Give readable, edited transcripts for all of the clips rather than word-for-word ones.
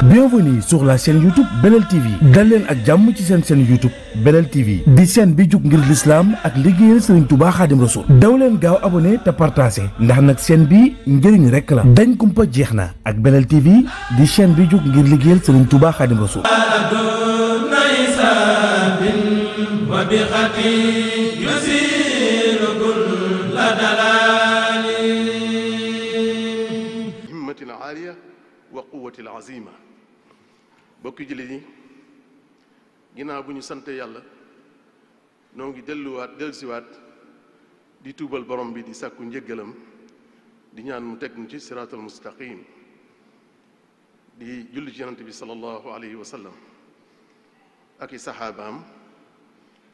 Bienvenue sur la chaîne YouTube Belel TV dal leen ak jàmm ci seen chaîne YouTube Belel TV di chaîne bi jug ngir l'islam ak liggéeyal Serigne Touba Khadim Rassoul daw leen gaaw abonné te partagé ndax nag chaîne bi njëriñ rek la dañ kumpa jeex na ak Belel TV di chaîne bi jug ngir liggéeyal Serigne Touba Khadim Rassoul himmatil aaliya wa quwwatil azima bokki jullit yi ginnaaw bu ñu sante yàlla noo ngi dellusiwaat di tuubal borom bi di sàkku njëggalam di ñaan mu teg ñu ci siraatal mustaqim di julli ci yonent bi sallallahu alayhi wa sallam ak i saxaabaam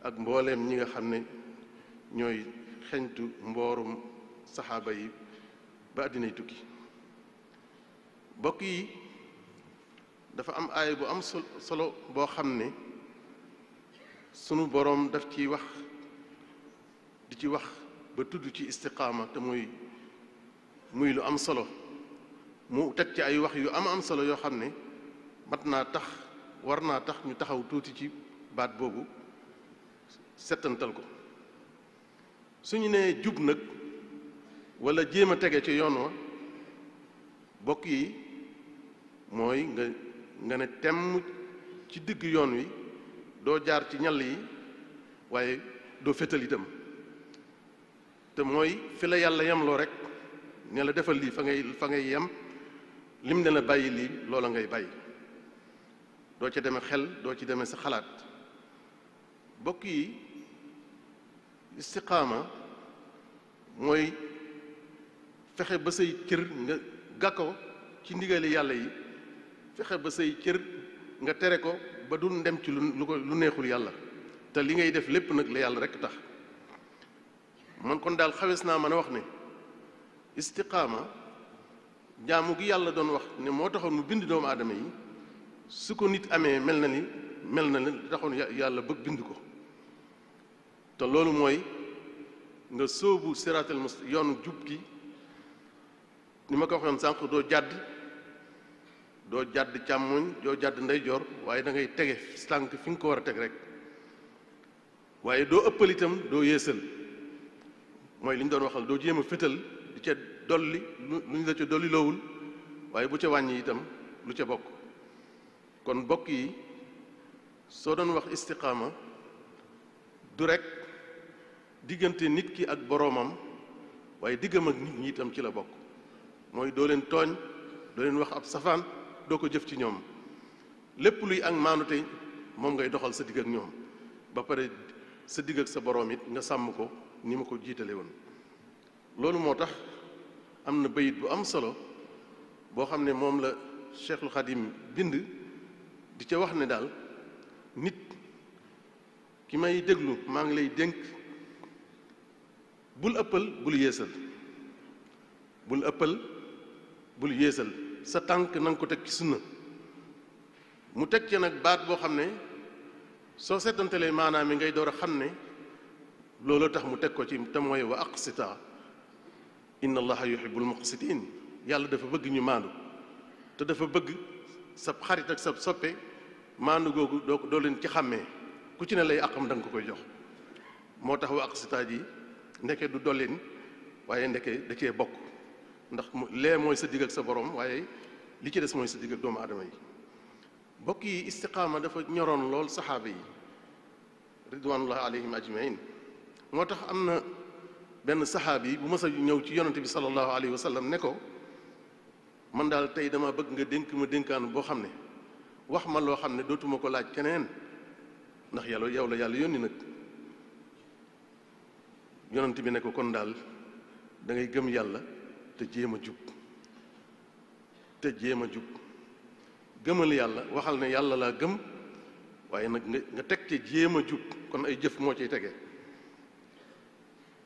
ak mbooleem ñi nga xam ne ñooy xeñtu mboorum saxaaba yi ba àddinay tukki bokk yi dafa am aaya bu am solo boo xam ne sunu boroom daf ciy wax di ci wax ba tudd ci istiqaama te muy lu am solo mu teg ci ay wax yu am solo yoo xam ne war naa tax ñu taxaw tuuti ci baat boobu settantal ko suñu nee jub nag walla jéem a tege ci yoon wa bokk yi mooy nga ne temm ci digg yoon wi doo jaar ci ñall yi waaye doo fétal itam te mooy fi la yàlla yemloo rek ne la defal lii fa ngay yem lim ne la bàyyi lii loola ngay bàyyi doo ci deme xel doo ci deme sa xalaat bokk yi istiqaama mooy fexe ba say cër nga gàkko ci ndigali yàlla yi fexe ba say cër nga tere ko ba du dem ci lu neexul yàlla te li ngay def lépp nag la yàlla rekk tax man kon daal xawes naa mën a wax ne istiqaama jaamu gi yàlla doon wax ne moo taxoon mu bind doomu aadama yi su ko nit amee mel na li taxoon yàlla bëgg bind ko te loolu mooy nga sóobu siraatal mustaqim yoonu jub gi ni ma ko waxoon sànq doo jàdd càmmoñ doo jàdd ndeyjoor waaye da ngay tege sànq fi nga ko war a teg rek waaye doo ëppal itam doo yéesal mooy li ñu doon waxal doo jéem a fétal di ca dolli lu ñu la ca dolli loowul waaye bu ca wàññi itam lu ca bokk kon bokk yi soo doon wax istiqaama du rek diggante nit ki ak boroomam waaye diggam ak nit ñi itam ci la bokk mooy doo leen tooñ doo leen wax ab safaan doo ko jëf ci ñoom lépp luy ak maanute moom ngay doxal sa digg ak ñoom ba pare sa digg ak sa boroom it nga sàmm ko ni ma ko jiitale woon loolu moo tax am na bayit bu am solo boo xam ne moom la Cheikhul Khadim bind di ca wax ne daal nit ki may déglu maa ngi lay dénk bul ëppal bul yéesal sa tànk na nga ko teg ci sunna mu teg ci nag baat boo xam ne soo seetantalee maanaam mi ngay door a xam ne loolu tax mu teg ko ci te mooy wa aqsita inna allaha yuhibbul muqsitin yàlla dafa bëgg ñu maandu te dafa bëgg sa xarit ak sa soppe maandu googu doo leen ci xàmmee ku ci ne lay àqam da nga ko koy jox moo tax wa aqsita ji ndeke du dolleen waaye ndeke da cee bokk ndax lee mooy sa digg ak sa borom waaye li ci des mooy sa digg ak doomu aadama yi bokk yi istiqaama dafa ñoroon lool saxaaba yi ridwanullahi alayhim ajmain moo tax am na benn saxaabi bu mas a ñëw ci yonante bi sallallahu alayhi wa sallam ne ko man daal tey dama bëgg nga dénk ma dénkaan boo xam ne wax ma loo xam ne dootuma ko laaj keneen ndax yow la yàlla yónni nag yonante bi ne ko kon daal da ngay gëm yàlla te jéem a jub gëmal yàlla waxal ne yàlla laa gëm waaye nag nga teg ci jéem a jub kon ay jëf moo ciy tege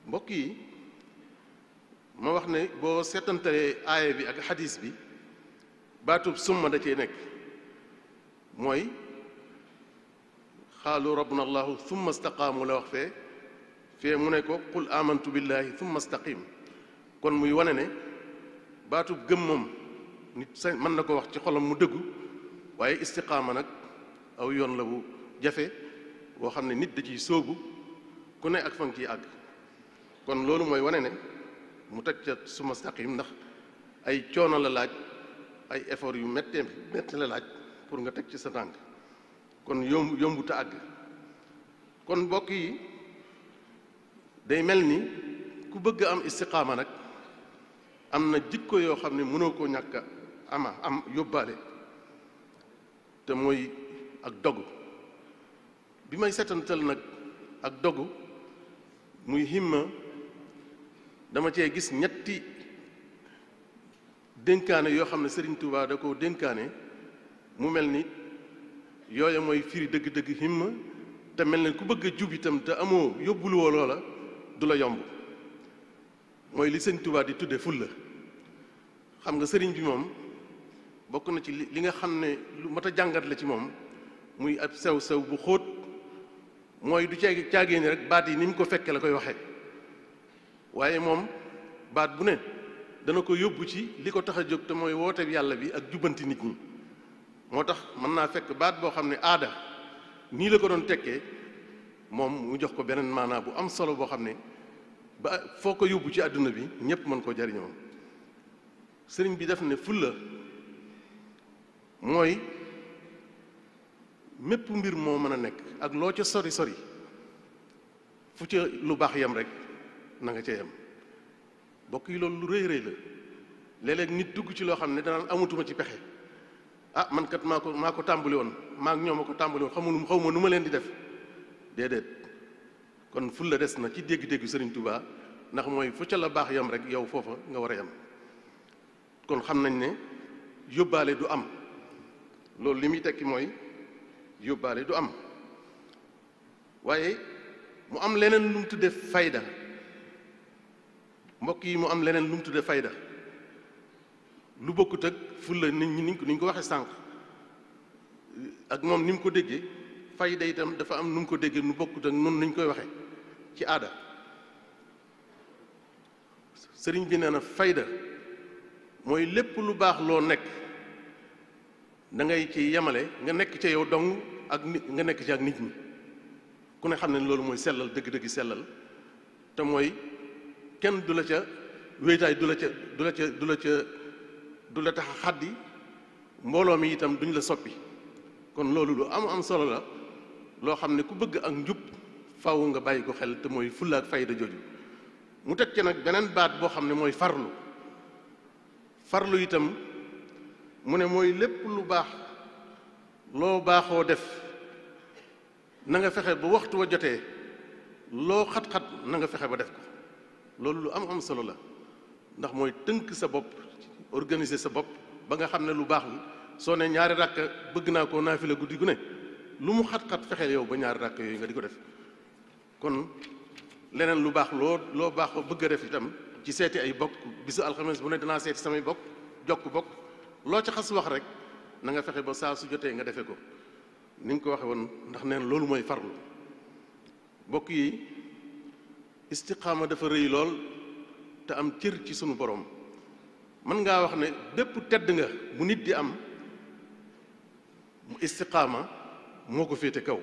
mbokk yi ma wax ne boo seetantalee aaya bi ak xadiis bi baatub summa da cee nekk mooy xaalu rabbuna allahu thumma istaqaamu la wax fee mu ne ko qul amantu billahi thumma istaqim kon muy wane ne baatub gëm moom nit sañ mën na ko wax ci xolam mu dëggu waaye istiqaama nag aw yoon la bu jafe boo xam ne nit da ciy sóobu ku ne ak fa nga ciy àgg kon loolu mooy wane ne mu teg ca su mustaqim ndax ay coono la laaj ay effort yu métti la laaj pour nga teg ci sa tànk kon yombu ta àgg kon mbokk yi day mel ni ku bëgg am istiqaama nag am na jikko yoo xam ne mënoo koo ñàkk am yóbbaale te mooy ak dogu bi may setantal nag ak dogu muy himma dama cee gis ñetti dénkaane yoo xam ne Sëriñ Tuubaa da ko dénkaane mu mel ni yooya mooy firi dëgg-dëgg himma te mel ne ku bëgg a jub itam te amoo yóbbuluwoo loola du la yomb mooy li Sëriñ Tuubaa di tudde fulla xam nga sëriñ bi moom bokk na ci li nga xam ne lu mat a jàngat la ci moom muy ab sew-sew bu xóot mooy du caagee ni rek baat yi ni mu ko fekke la koy waxee waaye moom baat bu ne dana ko yóbbu ci li ko tax a jóg te mooy woote yàlla bi ak jubbanti nit ñi moo tax mën naa fekk baat boo xam ne aada nii la ko doon tekkee moom mu jox ko beneen maanaa bu am solo boo xam ne ba foo ko yóbbu ci àdduna bi ñépp mën koo jariñoo sëriñ bi def ne fulla mooy mépp mbir moo mën a nekk ak loo ca sori sori fu ca lu baax yem rek na nga ca yem bokk yi loolu lu rëy rëy la léeg-léeg nit dugg ci loo xam ne danaan amatuma ci pexe ah man kat maa ko tàmbali woon maa ngi ñoom a ko tàmbali woon xaw ma nu ma leen di def déedéet kon fulla des na ci dégg-déggu Sëriñ Tuubaa ndax mooy fu ca la baax yem rek yow foofa nga war a yem kon xam nañ ne yóbbaale du am loolu li muy tekki mooy yóbbaale du am waaye mu am leneen lu mu tudde fayda mbokk yi mu am leneen lu mu tudde fayda lu bokkut ak fulla nit ñi ni ñu ko waxee sànq ak moom ni mu ko déggee fayda itam dafa am nu mu ko déggee nu bokkut ak noonu ñu koy waxee ci aada sëriñ bi nee na fayda mooy lépp lu baax loo nekk da ngay ci yemale nga nekk ca yow dong ak nit nga nekk ci ak nit ñi ku ne xam ne loolu mooy sellal dëgg-dëgg sellal te mooy kenn du la ca wéetaay du la tax a xaddi mbooloo mi itam duñ la soppi kon loolu lu am solo la loo xam ne ku bëgg ak njub faaw nga bàyyi ko xel te mooy fulla ak fayda jooju mu teg ci nag beneen baat boo xam ne mooy farlu itam mu ne mooy lépp lu baax loo baaxoo def na nga fexe ba waxtu wa jotee loo xat-xat na nga fexe ba def ko loolu lu am solo la ndax mooy tënk sa bopp organiser sa bopp ba nga xam ne lu baax la soo ne ñaari ràkk bëgg naa koo naafila guddi gu ne lu mu xat-xat fexeel yow ba ñaari ràkk yooyu nga di ko def kon leneen lu baax loo baax bëgg a def itam ci seeti ay bokk bisu alxames bu ne danaa seeti samay bokk jokk bokk loo ca xas wax rek na nga fexe ba saa su jotee nga defe ko ni nga ko waxe woon ndax neen loolu mooy farlu bokk yi istiqaama dafa rëy lool te am cër ci sunu borom mën ngaa wax ne bépp tedd nga bu nit di am mu istiqaama moo ko féete kaw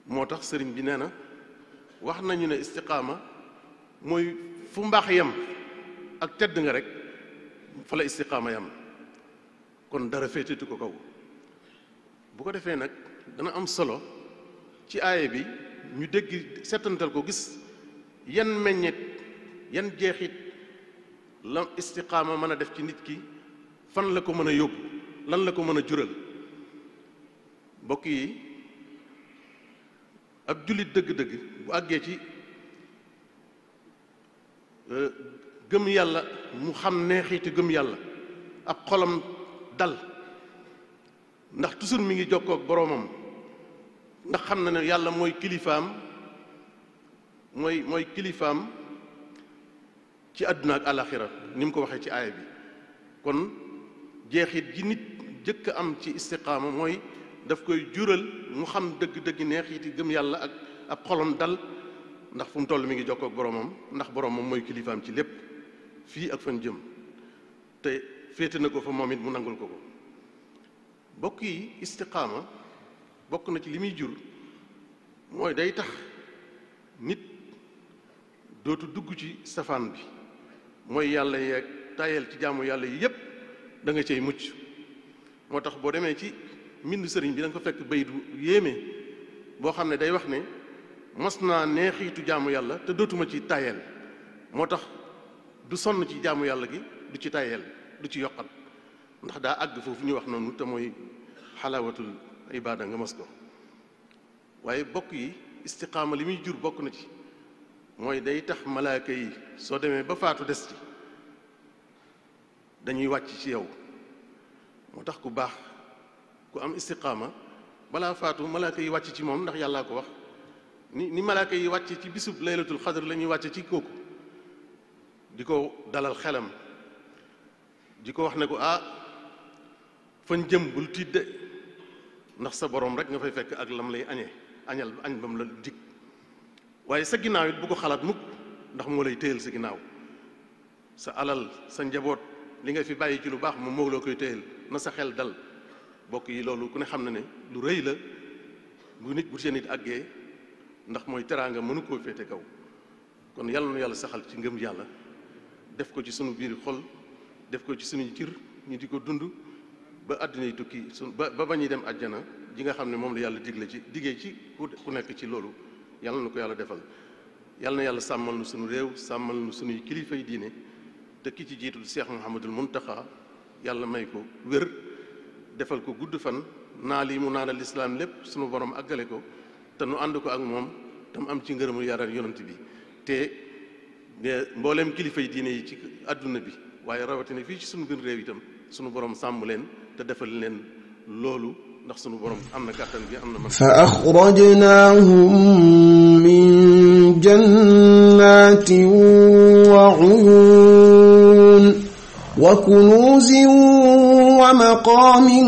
moo tax sëriñ bi nee na wax nañu ne istiqaama mooy fu mbaax yem ak tedd nga rek fa la istiqaama yam kon dara féetetu ko kaw bu ko defee nag dana am solo ci aaye bi ñu dégg setantal ko gis yan meññet yan jeexit la istiqaama mën a def ci nit ki fan la ko mën a yóbbu lan la ko mën a jural mbokk yi ab jullit dëgg-dëgg bu àggee ci gëm yàlla mu xam neexiiti gëm yàlla ab xolam dal ndax toujours mi ngi jokkoo ak boroomam ndax xam na ne yàlla mooy kilifaam ci àdduna ak àlaxira ni mu ko waxee ci aaya bi kon jeexit ji nit jëkk am ci istiqaama mooy daf koy jural mu xam dëgg-dëgg neexiiti gëm yàlla ak ab xolam dal ndax fu mu toll mi ngi jokkoo ak boroomam ndax boroomam mooy kilifaam ci lépp fii ak fan jëm te féete na ko fa moom it mu nangul ko bokk yi istiqaama bokk na ci li muy jur mooy day tax nit dootu dugg ci safaan bi mooy yàlla yeeg tayel ci jaamu yàlla yi yépp da nga cay mucc moo tax boo demee ci mbindu sëriñ bi da nga ko fekk baydu yéeme boo xam ne day wax ne mas naa neexiitu jaamu yàlla te dootuma ci tayel moo tax du sonn ci jaamu yàlla gi du ci tayel du ci yokkat ndax daa àgg foofu ñu wax noonu te mooy xalaawatul ibaada nga mos ko waaye bokk yi istiqaama li muy jur bokk na ci mooy day tax malaaka yi soo demee ba faatu des ci dañuy wàcc ci yow moo tax ku baax ku am istiqaama balaa faatu malaaka yi wàcc ci moom ndax yàllaa ko wax ni malaaka yi wàcc ci bisub laylatul xadr la ñuy wàcc ci kooku di ko dalal xelam di ko wax ne ko fañ jëm bul tiit de ndax sa borom rek nga fay fekk ak lam lay añal añ bam la dig waaye sa ginnaaw it bu ko xalaat mukk ndax moo lay téyel sa ginnaaw sa alal sa njaboot li nga fi bàyyi ci lu baax moom moo loo koy téyel na sa xel dal bokk yi loolu ku ne xam na ne lu rëy la bu nit bu seen nit àggee ndax mooy teraanga mënu koo féete kaw kon yàlla nu yàlla saxal ci ngëm yàlla def ko ci sunu biir xol def ko ci sunuy cër ñu di ko dund ba àddina yi tukki ba ñuy dem àjjana ji nga xam ne moom la yàlla diggee ci ku nekk ci loolu yàlla na ko yàlla defal yàlla na yàlla sàmmal nu sunu réew sàmmal nu sunuy kilifay diine te ki ci jiitul Cheikh Mouhamadul Muntaxa yàlla may ko wér defal ko gudd fan naa lii mu naanal lislaam lépp sunu borom àggale ko te nu ànd ko ak moom tam am ci ngërëmu yaral yonent bi te mbooleem kilifay diine yi ci àdduna bi waaye rawatina fii ci sunu biir réew itam sunu borom sàmm leen te defal leen loolu ndax sunu borom am na kàttan bi am na man fa axrajnaahum min jannatin wa uyuun wa kunuuzin wa maqaamin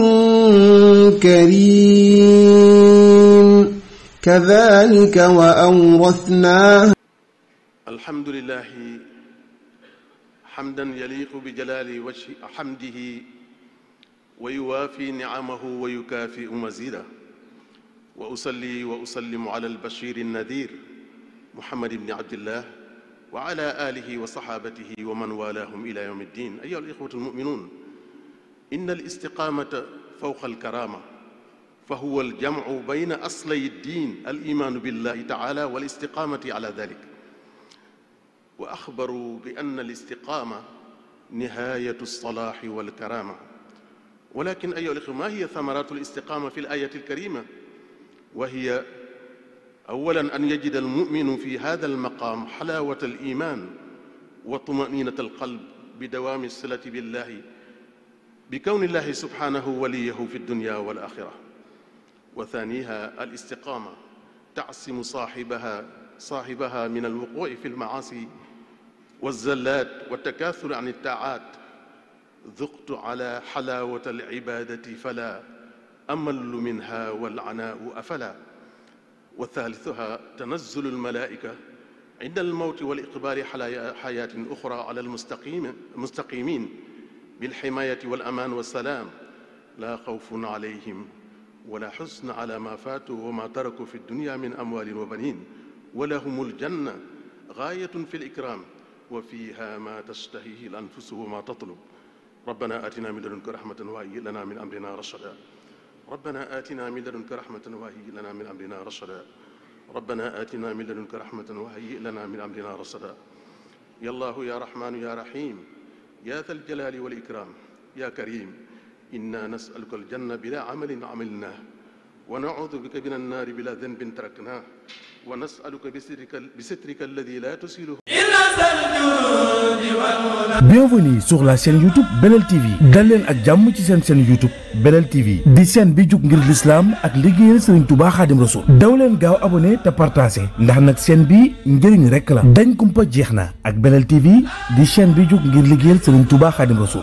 kariim kadhaalika wa awrathnaaha alhamdulillahi hamdan yaliqu bi jalaali wajhi hamdihi wa yuwaafi ni'amahu wa yukaafi'u maziidahu wa usalli wa usallimu ala al-bashiir an-nadiir Muhammad ibn Abdillah wa ala aalihi wa saxaabatihi wa man waalaahum ilaa yawmi ddiin ayyuha al-ixwatu al-mu'minuun inna al-istiqaamata fawqa al-karaama fa huwa al-jam'u bayna aslay ad-diin al-iimaanu billaahi ta'aalaa wal-istiqaamati alaa dhaalika wa axbaruu bi anna al-istiqaama nihaayatu as-salaahi wal-karaama ولكن أيها الأخوة ما هي ثمرات الاستقامة في الآية الكريمة؟ وهي أولا أن يجد المؤمن في هذا المقام حلاوة الإيمان وطمأنينة القلب بدوام الصلة بالله بكون الله سبحانه وليه في الدنيا والآخرة. وثانيها الاستقامة تعصم صاحبها من الوقوع في المعاصي والزلات والتكاثر عن الطاعات. ذقت على حلاوة العبادة فلا أمل منها والعناء أفلا. وثالثها تنزل الملائكة عند الموت والإقبال حياة أخرى على المستقيمين بالحماية والأمان والسلام لا خوف عليهم ولا حزن على ما فاتوا وما تركوا في الدنيا من أموال وبنين ولهم الجنة غاية في الإكرام وفيها ما تشتهيه الأنفس وما تطلب. ربنا آتنا من لدنك رحمة وهيئ لنا من أمرنا رشدا. ربنا آتنا من لدنك رحمة وهيئ لنا من أمرنا رشدا. ربنا آتنا من لدنك رحمة وهيئ لنا من أمرنا رشدا. يا الله يا رحمن يا رحيم يا ذا الجلال والإكرام يا كريم إنا نسألك الجنة بلا عمل عملناه ونعوذ بك من النار بلا ذنب تركناه ونسألك بسترك الذي لا تسيله. Bienvenue sur la chaîne YouTube Belel TV dal leen ak jàmm ci seen chaîne YouTube Belel TV di chaîne bi jug ngir l'islam ak liggéeyal Serigne Touba Khadim Rassoul daw leen gaaw abonné te partagé ndax nag chaîne bi njëriñ rekk la dañ kumpa jeex na ak Belel TV di chaîne bi jug ngir liggéeyal Serigne Touba Khadim Rassoul.